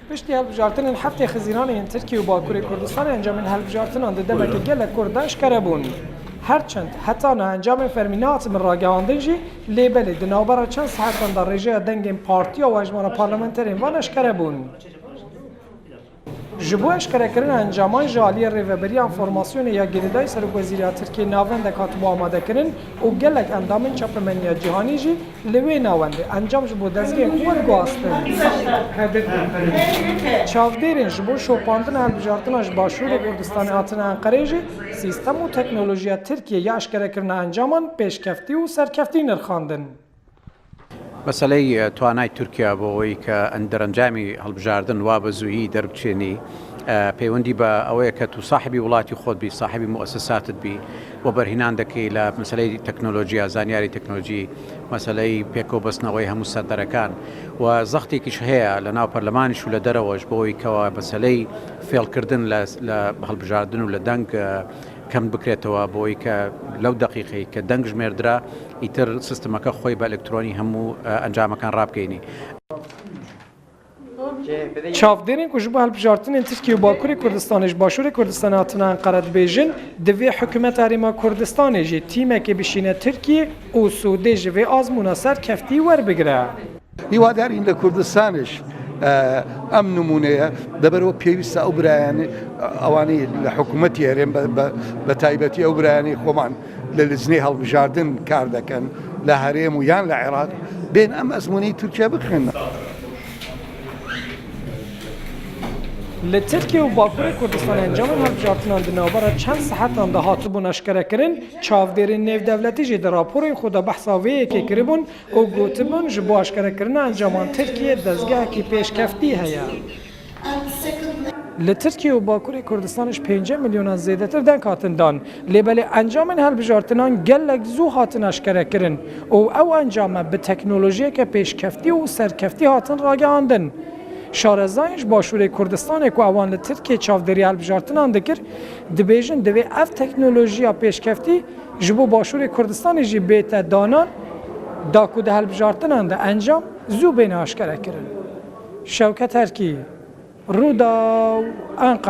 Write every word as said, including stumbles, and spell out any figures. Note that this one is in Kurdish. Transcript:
Piştî hilbijartinên heftê Xizîranê yên Tirkiye û Bakurê Kurdistanê encamên hilbijartinan di demeke gelek kurt de eşkere bûn. Her çend heta niha encamên fermî nehatibin ragihandin jî, lê belê di navbera çend saetan de rêjeya dengên partiya û hejmara parlamenterên van eşkere bûn. Ji bo eşkerekirina encaman ji aliyê Rêveberiya Enfòrmasyonê ya Girêdayî Serokwezîrê ya Tirkiyê navendek hatibû amadekirin û gelek endamên çapemeniya cîhanî jî li wê navendê encam ji bo dezgehên xwe guhastin. Çavdêrên ji bo şopandina hilbijartina ji Başûrê Kurdistanê hatine Enqereyê jî sîstem û teknolojiya Tirkiyê ya eşkerekirina encaman pêşkeftî û serkeftî nirxandin. مەسەلەی توانای تورکیا بۆ ئەوەی کە ئەن دەرەنجامی هەڵبژاردن وا بە زوویی دەربچێنی، پەیوەندی بە ئەوەیە کە تو ساحبی وڵاتی خۆت بی، ساحبی موسساتت بی، و بەرهینان دەکەی لە مەسەلەی تەکنۆلۆژیا، زانیاری تەکنۆلۆژی، مەسەلەی پێکەوەبەستنەوەی هەموو سەردەرەکان، و زەختێکیش هەیە لە ناو پەرلەمانیش و لە دەرەوەش بۆ ئەوەی کەوا مەسەلەی فێڵکردن لە هەڵبژاردن و لە دەنگ کەم بکرێتەوە، بۆ ئەوەی کە لەو دەقیقەی کە دەنگ ژمێردرا، ئیتر سیستمەکە خۆی بە ئەلکترۆنی هەموو ئەنجامەکان ڕابگەینی. Çavdêrên ku ji bo hilbijartinên Tirkiye û Bakurê Kurdistanê ji Başûrê Kurdistanê hatine Enqere dibêjin, divê hikûmeta Herêma Kurdistanê jî tîmekê bişîne Tirkiye û sûdê ji vê azmûna serkeftî werbigire. هیوادارین لە کوردستانیش ئەم نمونەیە. لەبەرەوە پێویستە ئەو برایانی، ئەوانەی لە حکوومەتی هەرێم، بە تایبەتی ئەو برایانی خۆمان لە لجنەی هەڵبژاردن کار دەکەن لە هەرێم و یان لە عێراق، بێن ئەم ئەزموونەی تورکیا بخوێنن. Li Tirkiye û Bakurê Kurdistanê encamên hilbijartinan di navbera çend saetan de hatibûn eşkerekirin, çavdêrên nêvdewletî jî di raporên xwe de behsa vê yekê kiribûn û gotibûn, ji bo eşkerekirina encaman Tirkiye dezgehekî pêşkeftî heye. Li Tirkiye û Bakurê Kurdistanê ji pêncî milyonan zêdetir deng hatin dan, lê belê encamên hilbijartinan gelek zû hatin eşkerekirin û ew encame bi teknolojiyeke pêşkeftî û serkeftî hatin ragihandin. Şarezayên ji Başûrê Kurdistanê ku ewan li Tirkiyê çavdêriya hilbijartinan dikir, dibêjin divê ev teknolojiya pêşkeftî ji bo Başûrê Kurdistanê jî bête danan, da ku di hilbijartinan de encam zû bêne aşkerekirin. Şewket Erkî, Rûdaw, Enqere.